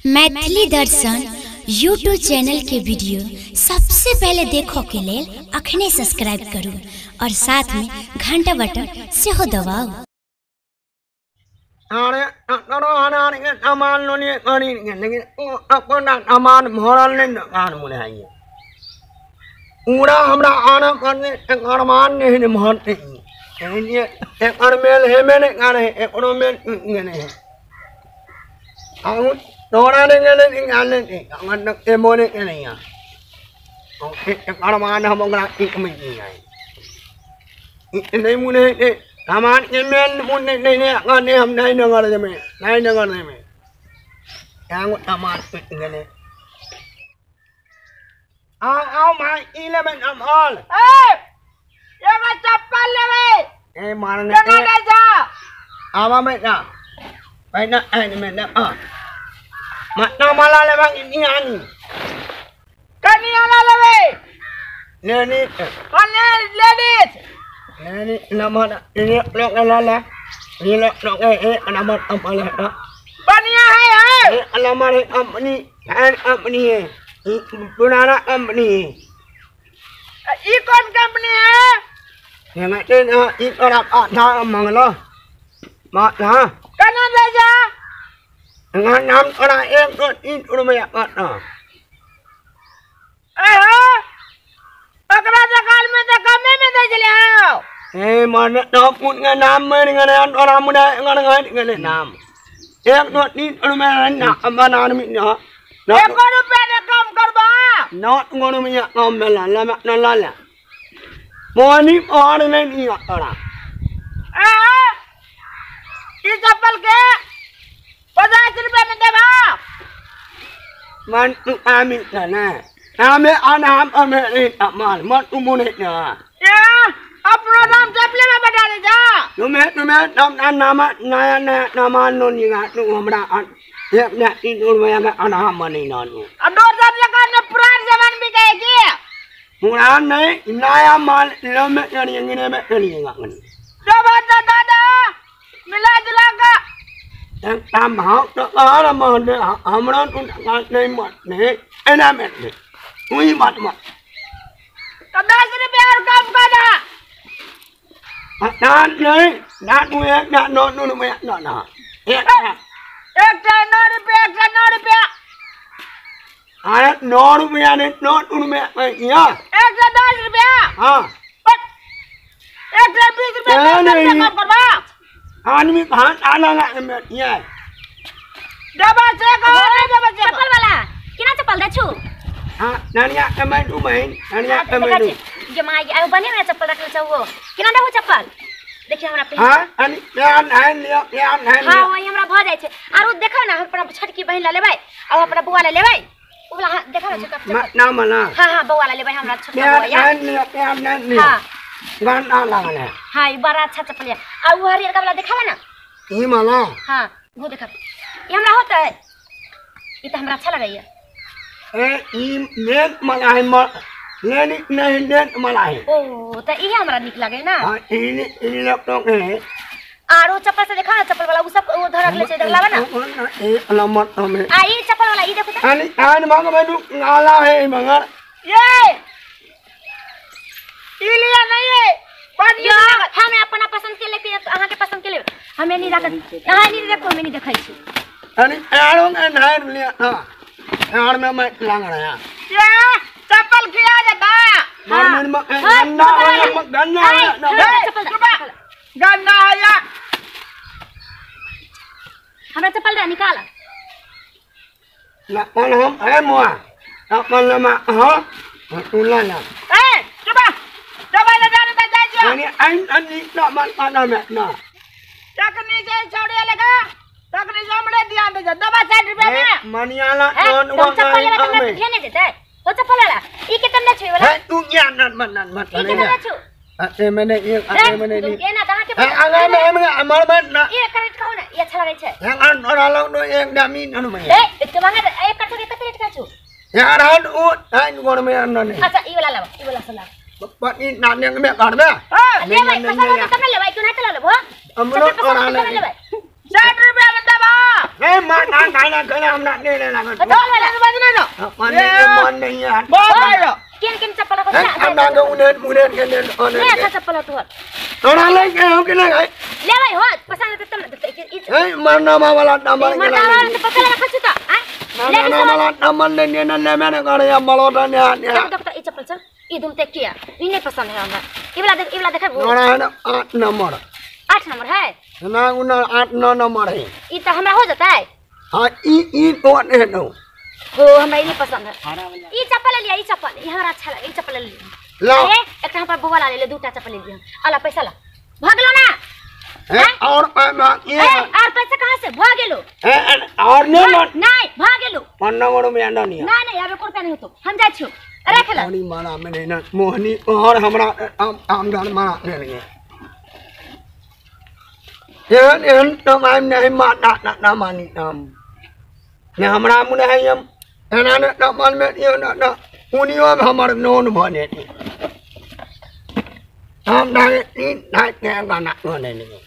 मैथिली दर्शन YouTube channel के video सबसे पहले देखो के लेल अखने सब्सक्राइब करू और साथ में घंटा बटन सेहो दबाओ। अरे अमान लेकिन अमान भरल नहीं है पूरा हमरा आना करने अरमान नहीं महत नहीं मेल है मैंने एकरो मेल नहीं है तोरा नहीं नहीं मोने नहीं अरमान हम नहीं मुने हमार के मेल मुने नहीं नहीं हम नहीं नगर में नहीं नगर में हमार गने आओ my 11 हम ऑल ए एगो चप्पल लेबे ए मारने केना ले जा आवा में ना भाई ना ए में ना आ मत ना माला लेबा नी आनी कनी आला लेबे लेनी कोन लेडीज लेनी नंबर ए ले ले ले ले ले ए नंबर कंपनी है बढ़िया है है ए नंबर कंपनी है कंपनी है पुराना कंपनी है। ये कौन कंपनी है? ये मैं ना ये और आप आधा मंगलो माँ ना कहाँ ले जा? ना नाम थोड़ा 1 2 3 रुपया माँ ए हो अकरा दुकान में तो कमे में दे चले आओ। ए माँ ना पुन का नाम में नहीं गए और हम ना गए गए नाम 1 2 3 रुपया ना अम्मा नाम ना एक रुपया ने कम करबा नौ गोनो में कम मिला ला ना ला ला मोनी और नहीं आता ए ई चप्पल के 50 रुपया में देबा मन तू आमी ना ना हमें अनाम हमें नहीं माल मन तू मुने ना ए अपनो नाम चप्पल में बता दे जा तुम्हें तुम्हें नाम नाम नया नया नाम नो निगा तू हमरा एक ना 3 रुपया का अनाम मनी नानू अब दो लगा ने पुरान जमान भी कहेगी पुरान नहीं नया माल लो में करिएंगे में करिएगा जो बात दादा मिला जुला का एक काम भाव तो और मन हमरा तू नहीं मत नहीं एना में नहीं तू ही मत मत तो 10 रुपया और कम कर दा ना नहीं ना तू एक ना 9 रुपया ना ना एक एक 9 रुपया एक 9 रुपया अरे 9 रुपया ने 9 रुपया या 110 रुपया हाँ 120 रुपया कम करवा आदमी कहाँ आना ना मैं ये डबल से कहो डबल से चप्पल वाला केना चप्पल दे छु हां नानिया के मैं दू बहन नानिया के मैं दू ये मां आयो बने में चप्पल रखल छ वो केना देबो चप्पल देखिए हमरा पे हां अनि प्यार नहीं लियो प्यार नहीं लियो हां वही हमरा भ जाय छै आरो देखो ना हम अपना छोटकी बहिन ला लेबै आ अपना बउआ ला लेबै उ वाला देखो ना छोटका मत ना मना हां हां बउआ ला लेबै हमरा छोटका बउआ प्यार नहीं लियो प्यार नहीं लियो हां गाना लागल है हां ई बड़ा अच्छा चप्पल है आ उ हरियर का वाला देखावा ना ई माला हां वो देखा ई हमरा होता है ई त हमरा अच्छा लगैया ए ई नेक मला है लेनी नहीं नेक मला है ओ त ई हमरा निक लगे ना हां ई ई लैपटॉप है आरो चप्पल से देखा ना चप्पल वाला उ सब वो धर रखले छै लावा ना ए नंबर हमें आ ई चप्पल वाला ई देखो त अनि आन मांग मेनू नाला है मगर ये ई लिया नहीं है बढ़िया हमें अपना पसंद के लेके अहाँ के पसंद के ले हमें नहीं राखत अहाँ नहीं देखो हमें नहीं देखै छी अनि आरो के नहीं लिया हां यार में मैं लांग रहा ये चप्पल खिया जाता मन में गन्ना है गन्ना है चप्पल गन्ना है या हमरा चप्पल दे निकाल ना कौन हम है मुआ अपन मा हां तू ला ना ए चुप चुप ना जाने दे जाय जो अनि आइन अनि ना मन पाना में ना तकनी जे छोड़े लगा तकनी हमरे ध्यान दे दबा 60 रुपया में मनियाला कौन कौन चप्पल लेबे त हमरा ध्यान देतै ओ चप्पल वाला ई के तन्ने छुई वाला है तू क्या न मन न मत ई के तन्ने छु अरे मैंने ये अरे मैंने ये ना कहां के ए आगा में हमार में ना ये करेट कहू ना ई अच्छा लगै छै ए अन ओरा लो एक दामी न में ए एते महंगा एक कट्ठा के कते रेट का छु यार हन ओ आइन गोड़ में न नहीं अच्छा ई वाला लाओ ई वाला से लाओ पनी नाने में कर दे लेबै पसंद होतै तब ने लेबै क्यों नहीं त लेबो हमरो पसंद होतै तब ने लेबै 60 रुपया में दबा ए मां ना ना ना हमरा नहीं ले लागत। बोल वाला बाज ना दो। मन नहीं, मन नहीं है। बहुत भाई। केन केन चप्पल रखो? हम ना के उन्हें उन्हें के ने नहीं अच्छा चप्पल तोहर। तोरा ले के हम के ना ले भाई हो पसंद है तब ए मरना मा वाला नंबर के मरना वाला तो पता लगा खचु त आ ले ना वाला नंबर ले ने ने मैंने करे या मलोटा ने ने। देख त ई चप्पल छ, ई दुम ते किया ई नहीं पसंद है हमरा। ई वाला देख, ई वाला देखबो। तोरा है ना 8 नंबर। 8 नंबर है ना, उना 8 9 नंबर है। ई त हमरा हो जाता है। हां ई ई तो नहीं नो हो, हमरा ई नहीं पसंद है। ई चप्पल ले लिया, ई चप्पल ई हमरा अच्छा लगे, ई चप्पल ले लिया। ला ए एकटा हम पर बोवा ला ले ले, दूटा चप्पल ले लिया। अला पैसा ला, भागलो ना। ए और ये ए और पैसा कहां से भागेलो? ए और नहीं नहीं भागेलो। 15 रुपया नहीं। ना नहीं अब 1 रुपया नहीं होतो, हम जाय छियो। अरे खेला मोहनी मारा में ना मोहनी और हमरा आमदान मारा नहीं एहन एहन तो मैं नहीं मा ना ना ना मानी नाम ने हमरा मुने है हम एना ने ना मन में यो ना ना उनियो में हमर नोन भने हम ना ई ना ने गाना ने नहीं।